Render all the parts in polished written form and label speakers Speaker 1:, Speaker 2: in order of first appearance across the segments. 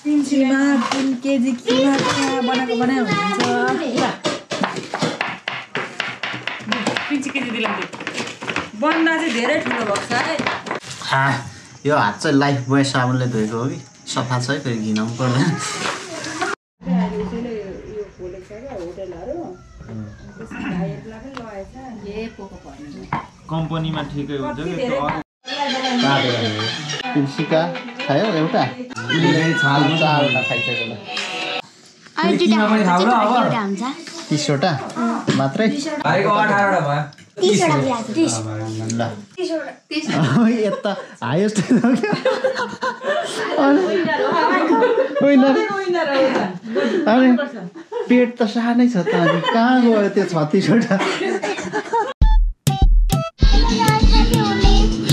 Speaker 1: पिन्सीमा 3 KG किमा बनाएको बनाए हुन्छ पिन्सी केजी दिलाम बन्दा चाहिँ धेरै ठुलो भएको छ है
Speaker 2: यो हात चाहिँ लाइफ बोय साबुनले धोएको हो कि सफा छ है फेरि घिनाउनु पर्दैन
Speaker 3: कम्पनीमा ठिकै हुन्छ कि
Speaker 2: पिन्सीका खायो एउटा चारवटा खाइसक्यो 30वटा मात्रै यता हाइएस्ट अरे पेट त सानै छ त अनि कहाँ गयो त्यो 36वटा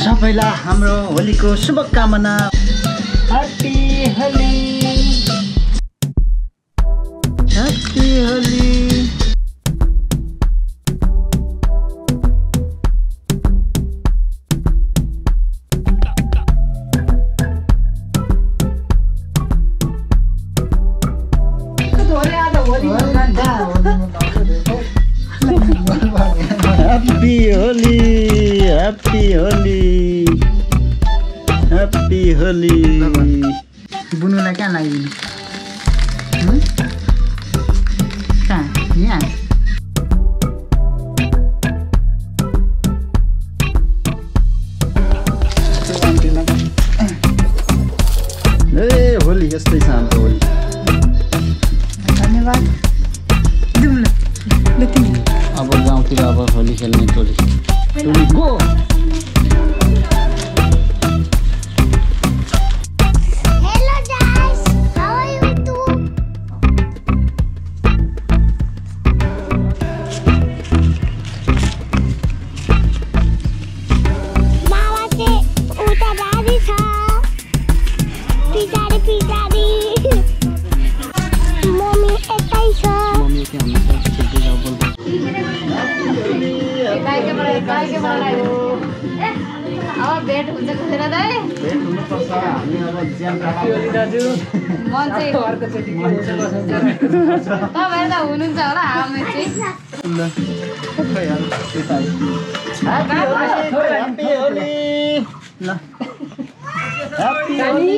Speaker 2: सबैलाई हाम्रो होलीको शुभकामना happy Holi happy Holi Happy Holi, Happy Holi, Happy Holi. Bunuhलाई कहाँ लाग्यो? कहाँ? यहाँ. ए होली यस्तै छ हाम्रो होली. धन्यवाद. अब गाउँतिर अब होली खेल्ने टोली go
Speaker 4: Hello guys, how are you too? Mama चाहिँ उता जाँदै छ पिटारी पिटारी मम्मी यतै छ
Speaker 2: मम्मी के हामी सब खेल्दै जाऊ बोल
Speaker 5: भेट हुन्छ खुसेर दाइ
Speaker 2: भेट हुनु पर्छ हामी अब ज्यान राख्यो दाजु
Speaker 5: मन चाहिँ अर्कोचोटि तपाईहरु त हुनुहुन्छ होला हामी चाहिँ
Speaker 2: ल खै यार त्यता ह्याप्पी होली ल ह्याप्पी होली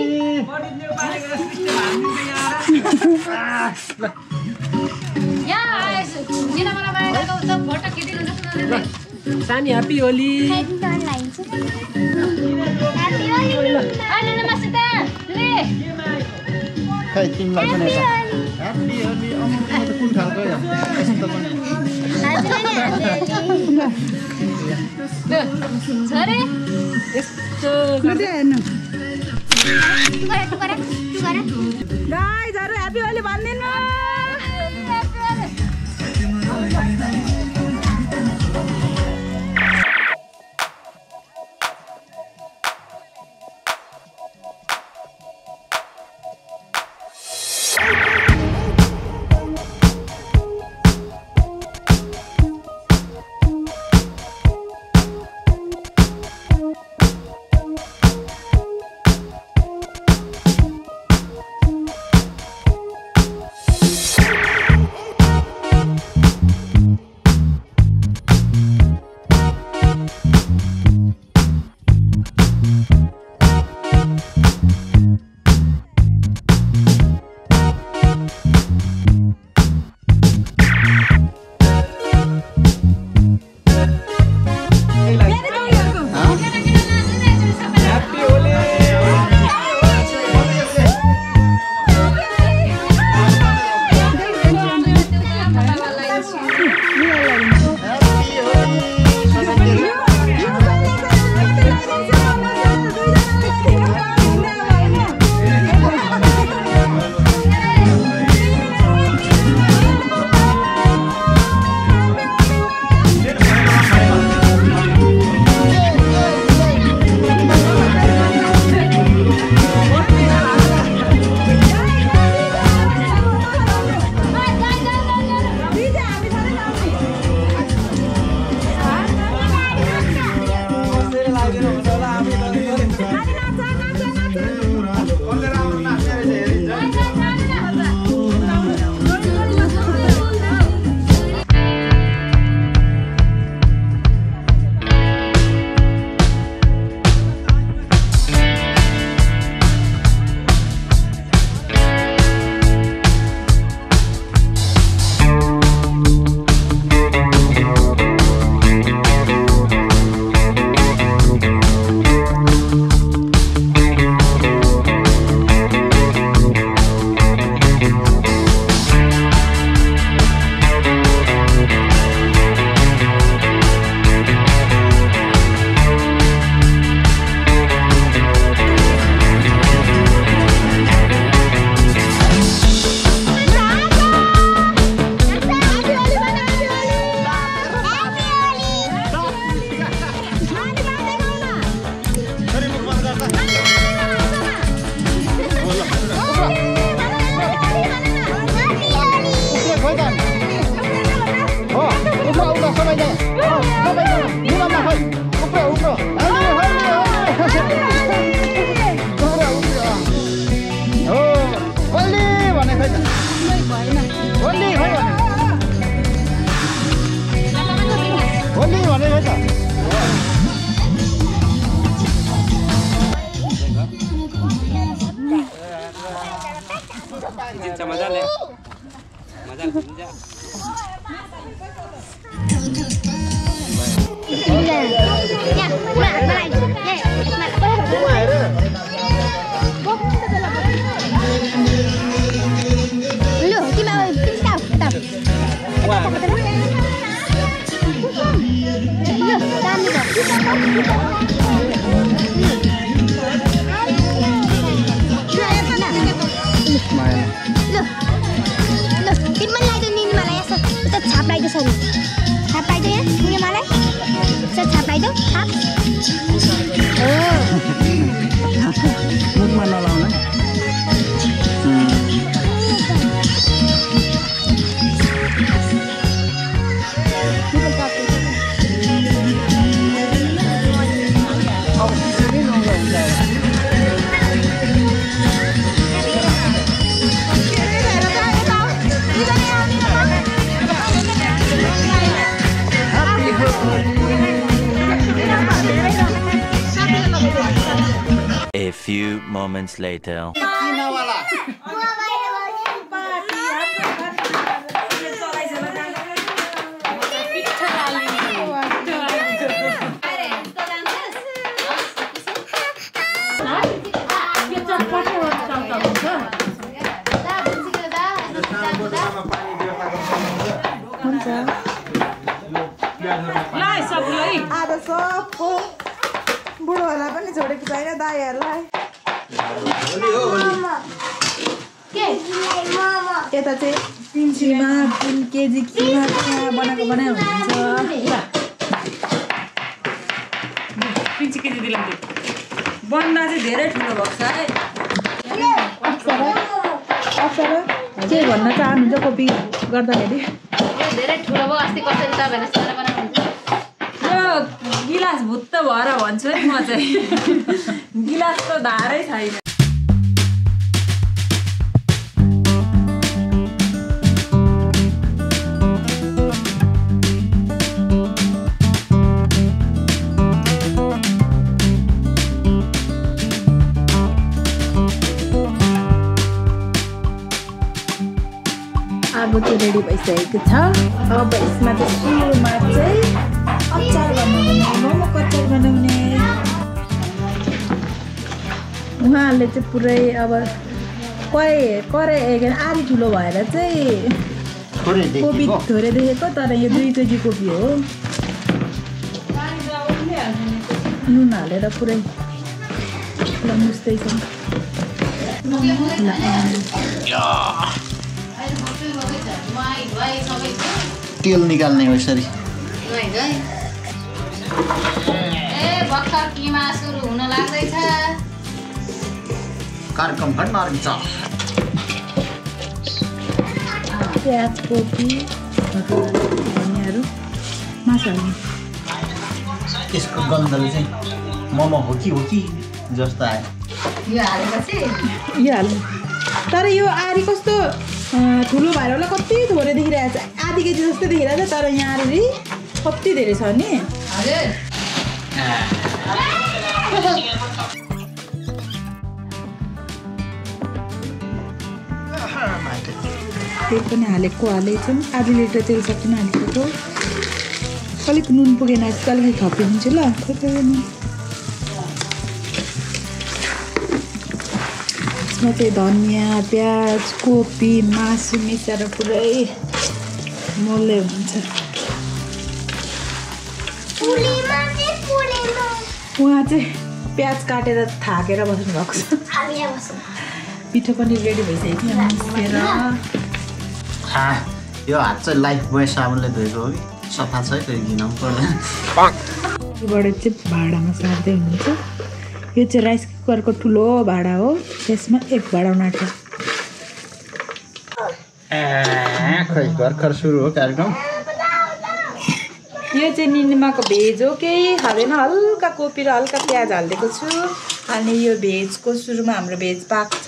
Speaker 5: यहाँ आएछ किन मलाई बाहिरको त फोटो खिचिदिनु जस्तो
Speaker 1: सानी happy Holi
Speaker 4: Heading turn lines. Happy Holi.
Speaker 5: आइन न मसित ले
Speaker 2: खै तिमीलाई पनि यता ह्याप्पी होली अमुक त कुन खालको यो यस्तो पनि
Speaker 5: छोरे
Speaker 1: यस्तो गर्दै हेर्नु
Speaker 4: Tu gara.
Speaker 1: गाइजहरु ह्याप्पी होली भन्दिनु
Speaker 3: मजाले
Speaker 2: मुखमा नलाउन
Speaker 6: A few moments later.
Speaker 7: आज सबको बुढोहरूलाई पनि छोडेको छैन दाइहरूलाई यता चाहिँ पिन्सीमा 3 केजी किमा बनाएको हुन्छ
Speaker 1: पिन्ची केजी दिलाम बन्दा चाहिँ धेरै ठुलो भएको छ है
Speaker 7: अप्सरा के भन्न चाहनुहुन्छ कोपी गर्दाखेरि
Speaker 5: धेरै ठुलो भयो अस्ति कसरी तपाईहरुले सानो बनाउनुहुन्छ
Speaker 1: गिलास भुत्त भएर भन्छु है म चाहिँ गिलासको धारै छैन
Speaker 7: आगो चाहिँ रेडी भइसकेको छ अब यसमा चाहिँ सुरुमा चाहिँ अचार बनाउने मोमोको अचार बनाउने उहाँहरूले चाहिँ पुरै अब करे आधी ठुलो भएर चाहिँ कोपी थोरै देखेको तर यो 2 केजी कोपी हो नुन हालेर पुरै मुस्दैछ
Speaker 2: तेल निकाल्ने हो यसरी
Speaker 5: भर्खर किमा सुरु हुन लाग्दैछ
Speaker 2: कार्यक्रम घट्न आउँछ
Speaker 7: प्याज कोपी धनियाँहरू मासु हाल्ने
Speaker 2: यसको गन्धले चाहिँ मोमो हो कि जस्तो आयो
Speaker 5: यो हालेपछि
Speaker 7: यो हाल्नु तर यो आरी कस्तो ठुलो भएर होला कति थोरै देखिरहेको छ आधी केजी जस्तो देखिरहेको छ तर यहाँ आरी कति धेरै छ नि
Speaker 5: हजुर
Speaker 7: तेल पनि हालेछौँ आधी लिटर तेल सक्नु हालेको अलिक नुन पुगेन अलिकति थपिदिन्छु ल नुन यसमा चाहिँ धनियाँ प्याज कोपी मासु मिसाएर पुरै मोल्दै हुन्छ उहाँ चाहिँ प्याज काटेर थाकेर बस्नु भएको छ पिठो पनि रेडी भइसक्यो मिसेर
Speaker 2: यो हात चाहिँ लाइफ बोय साबुनले धोएको हो कि सफा छ है फेरि घिनाउनु पर्दैन
Speaker 7: योबाट चाहिँ भाँडामा सार्दै हुनुहुन्छ यो चाहिँ राइस कुकरको ठुलो भाँडा हो त्यसमा 1 भाँडा उनाट्छ
Speaker 2: खै भर्खर सुरु हो कार्यक्रम
Speaker 7: यो चाहिँ निनिमाको भेज हो केही खाँदैन हल्का कोपी र हल्का प्याज हालिदिएको छु अनि यो भेजको सुरुमा हाम्रो भेज पाक्छ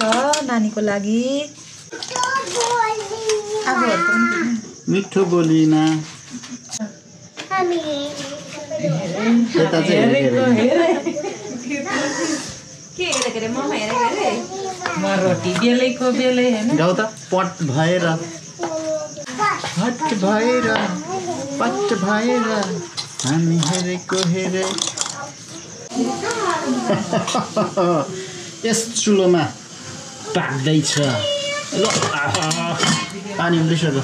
Speaker 7: नानीको लागि
Speaker 2: मिठो बोलिना
Speaker 1: के हेरेको अरे ममा हेरेको अरे म रोटी बेलेको बेलै हैन
Speaker 2: गाउँ त पट भएर पट भएर हामी हेरेको हेरे यस चुलोमा पाक्दैछ ल पानी उम्लिसक्यो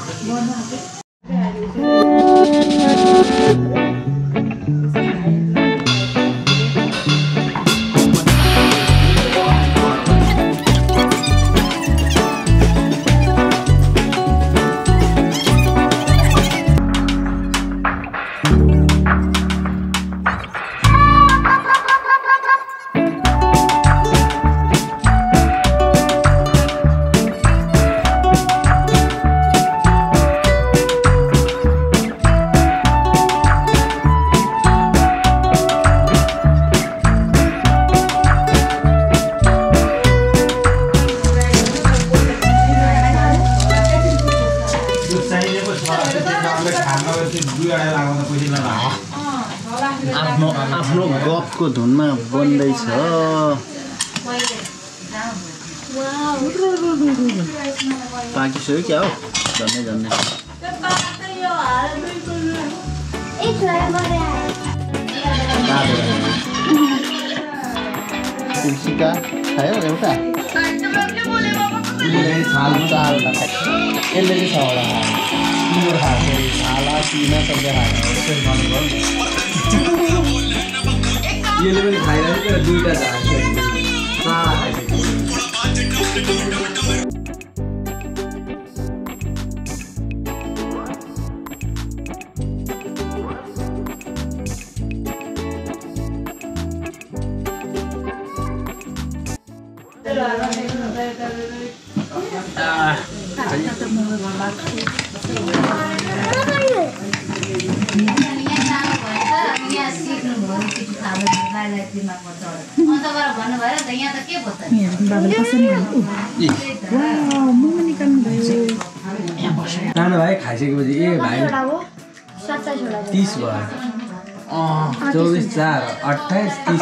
Speaker 2: आफ्नो गफको धुनमा बन्दैछ पाकिसक्यो क्या हो झन्नै तुलसीका खायो एउटा यसले चाहिँ छाला पिना सक्दै
Speaker 3: यसले पनि खाइरहेको दुईटा झार्छ नानु भाइ खाइसकेपछि ए भाइ 30 भयो 24 4 28 30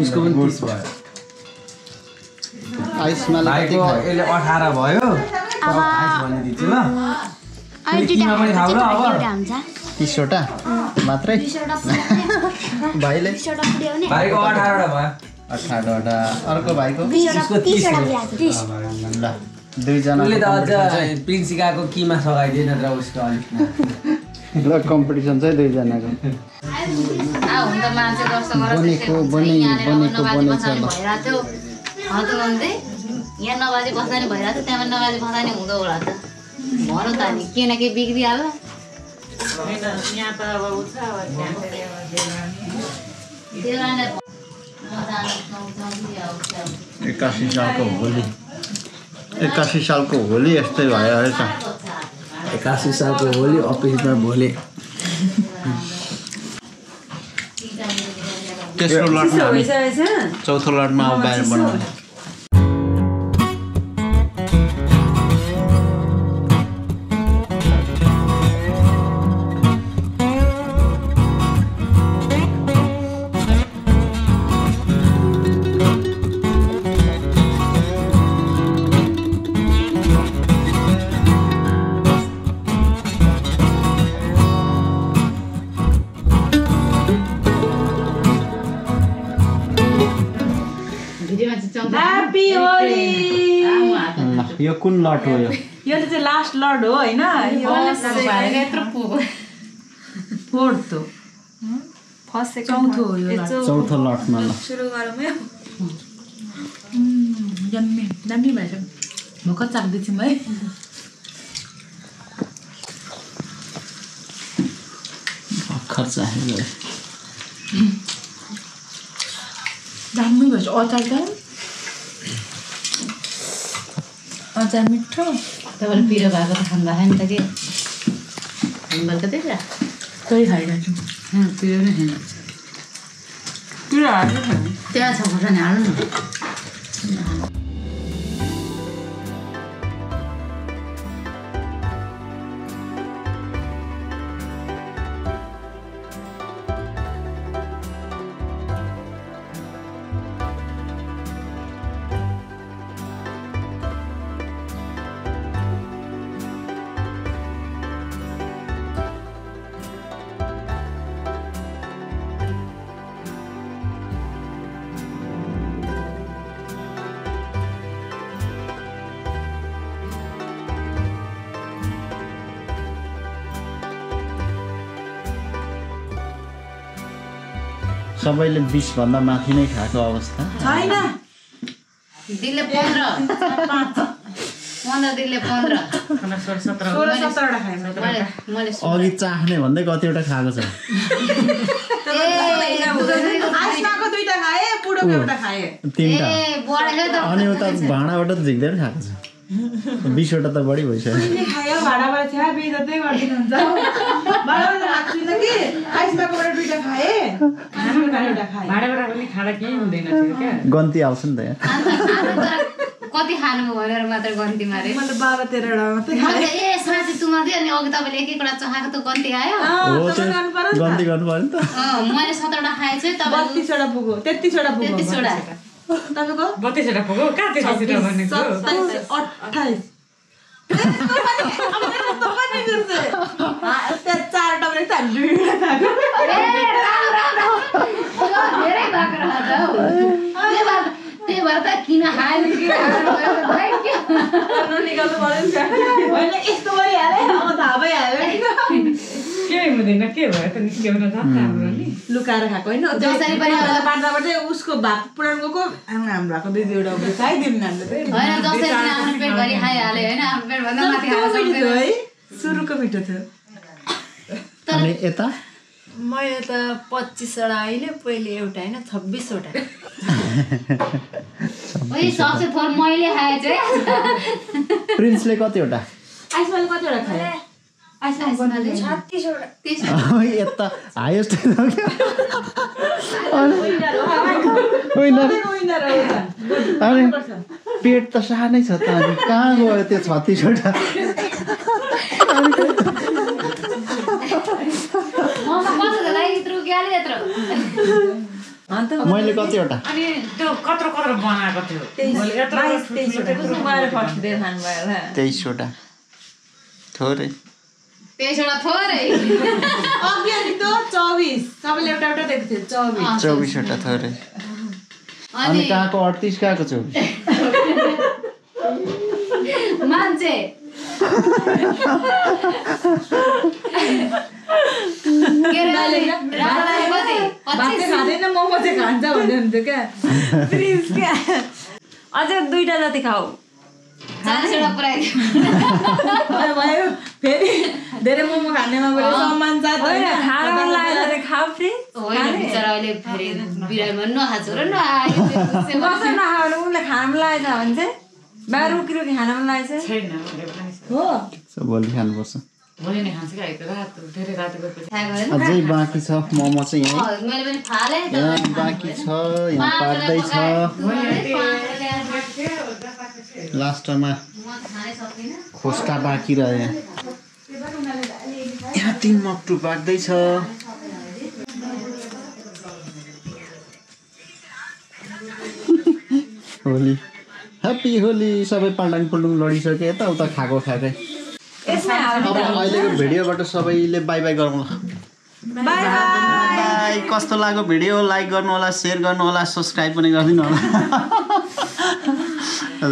Speaker 3: उसको पनि 30 भयो
Speaker 2: आइसमा
Speaker 3: भाइको यसले 18 भयो भनिदिन्छु ल किमा पनि खाऊ ल अब
Speaker 2: 30 वटा मात्रै भाइले
Speaker 3: भाइको 18 वटा भयो
Speaker 2: 18 वटा अर्को भाइको
Speaker 3: उसको 30
Speaker 2: ल दुईजना
Speaker 3: उसले त अझ प्रिन्सिकाको किमा सघाइदिएन र उसको अलिक
Speaker 2: ल कम्पिटिसन चाहिँ दुईजनाको बनेको बनेछ ल
Speaker 5: यहाँ नबाजी बस्दा नि भइरहेको छ त्यहाँ नबाजी बस्दा नि हुँदो होला त भनौँ त नि के न के बिग्रिहाल्यो
Speaker 2: एकासी सालको होली यस्तै भयो रहेछ
Speaker 3: 81 सालको होली अफिसमा भोलि
Speaker 2: तेस्रो लटमा चौथो लटमा अब बाहिर बनाउने यो कुन लट हो यो
Speaker 1: चाहिँ लास्ट लड हो हैन फोर्थ हो फर्स्ट चौथो हो यो
Speaker 2: चौथो लटमा ल
Speaker 1: सुरु गरौँ है जम्मे दामी भएछ भोक चाख्दैछु म है
Speaker 2: खर्च
Speaker 1: दामी भएछ अचार मिठो
Speaker 5: तपाईँले पिरो भएको त खानु भएको नि त के बेलुका त्यही
Speaker 1: त्यही खाइरहेको छु
Speaker 5: पिरो नै खानु
Speaker 1: पिरो हाल्नु
Speaker 5: त्यहाँ छ खोर्सानी हाल्नु न
Speaker 2: सबैले 20 भन्दा माथि नै खाएको अवस्था
Speaker 1: छैन
Speaker 5: दिलले 15 दिलले 15
Speaker 1: 16-17 खाएँ
Speaker 5: मैले
Speaker 2: अघि चाख्ने भन्दै कतिवटा खाएको छ
Speaker 1: आइसमाको 2टा खाएँ पुडोको एउटा खाएँ
Speaker 2: 3टा
Speaker 5: बढेको त
Speaker 2: अनि उता भाँडाबाट झिक्दै पनि खाएको छ 20 वटा त बढी भइसक्यो
Speaker 1: खायो भाडाबाट थियो बेइज्जतै गरिदिनुहुन्छ भाडाबाट खाएको छुइनँ कि आइसमाकोबाट 2टा खाएँ खानुको खाने एउटा खाएँ
Speaker 8: भाडाबाट पनि खाँदा केही हुँदैन थियो क्या
Speaker 2: गन्ती आउँछ नि त यहाँ
Speaker 5: कति खानु भनेर मात्र गन्ती मारे
Speaker 1: मैले 12-13 मात्रै खाएँ
Speaker 5: ए साँच्चै तुमाले अनि अघि तपाईँले एक एकवटा चखाएको त गन्ती आयो
Speaker 2: हो त्यो गन्ती गर्नु पर्यो नि त
Speaker 5: मैले 17वटा खाएँ चाहिँ तपाईँ
Speaker 1: 32वटा पुग्यो 33वटा पुग्यो
Speaker 5: 33वटा
Speaker 1: तपाईँको
Speaker 8: 32वटा पुग्यो कहाँ 33वटा भनेको
Speaker 1: 27-28 चारवटा पनि हामी 2वटा खाएको
Speaker 5: धेरै भएको रहेछ हौ त्यही भएर त किन खाएन
Speaker 1: निकाल्नु पर्यो नि होइन यस्तो गरिहालेँ अब थाहा भइहाल्यो
Speaker 8: केही हुँदैन के भयो त निस्क्याउन जान्छ हाम्रो नि
Speaker 1: लुकाएर खाएको होइन
Speaker 5: जसरी पनि
Speaker 1: बाँड्दाबाट उसको भात पुराण गएको हाम्रो भएको 2-2वटा खाइदिउँ न हामीले
Speaker 5: होइन जसरी पनि आफ्नो पेटभरि खाइहाल्यो होइन आफ्नो पेटभन्दा माथि खान सक्दैन
Speaker 1: है सुरुको मिठो थियो
Speaker 2: अनि यता
Speaker 7: मैले त 25वटा अहिले पहिले एउटा होइन 26वटा
Speaker 5: सबसे थोर मैले खाएँ चाहिँ
Speaker 2: प्रिन्सले कतिवटा
Speaker 1: आइसमाले कतिवटा खायो
Speaker 5: आइसमाले
Speaker 7: 36वटा
Speaker 2: यता हाइएस्ट अनि पेट त सानै छ त अनि कहाँ गयो त्यो 36वटा मैले कतिवटा
Speaker 8: अनि त्यो कत्रो कत्रो बनाएको थियो मैले यत्रो
Speaker 2: 23वटा थोरै
Speaker 5: 23वटा थोरै
Speaker 1: अघि अनि त 24 सबैले एउटा एउटा दिएको थियो
Speaker 2: 24वटा थोरै अनि कहाँको 38 कहाँको 24
Speaker 5: मान्छे
Speaker 1: खाँदैन मोमो चाहिँ खान्छ भन्नुहुन्थ्यो क्या
Speaker 7: प्रिन्स क्या अझै 2टा जति खाऊ
Speaker 5: 40वटा पुऱ्याइदियो
Speaker 1: भयो फेरि धेरै मोमो खानेमा पनि सम्मान जात होइन
Speaker 7: खान मन लाग्यो भने खाऊ प्रिन्स
Speaker 5: होइन बिचरा अहिले फेरि बिरामीमा नखाएको र नआयो
Speaker 7: कसरी नखायो भने उसले खान मन लागेछ भने चाहिँ बाहिर रुकी खान मन लागेछ
Speaker 8: छैन
Speaker 1: हो
Speaker 2: भोलि खानुपर्छ
Speaker 8: भोलि नै खान्छ क्या रात धेरै रात गएपछि
Speaker 2: अझै बाँकी छ मोमो चाहिँ यहीँ
Speaker 5: मैले पनि फालेँ
Speaker 2: यहाँ बाँकी छ यहाँ पाक्दैछ लास्टमा खोस्टा बाँकी रह्यो यहाँ 3 मक्टु पाक्दैछ होली ह्याप्पी होली सबै पाल्टाङ पुल्टुङ लडिसक्यो यताउता खाएको खाएकै अब अहिलेको भिडियोबाट सबैले बाई बाई गरौँ बाई कस्तो लाग्यो भिडियो लाइक गर्नु होला सेयर गर्नु होला सब्स्क्राइब पनि गरिदिनु होला ल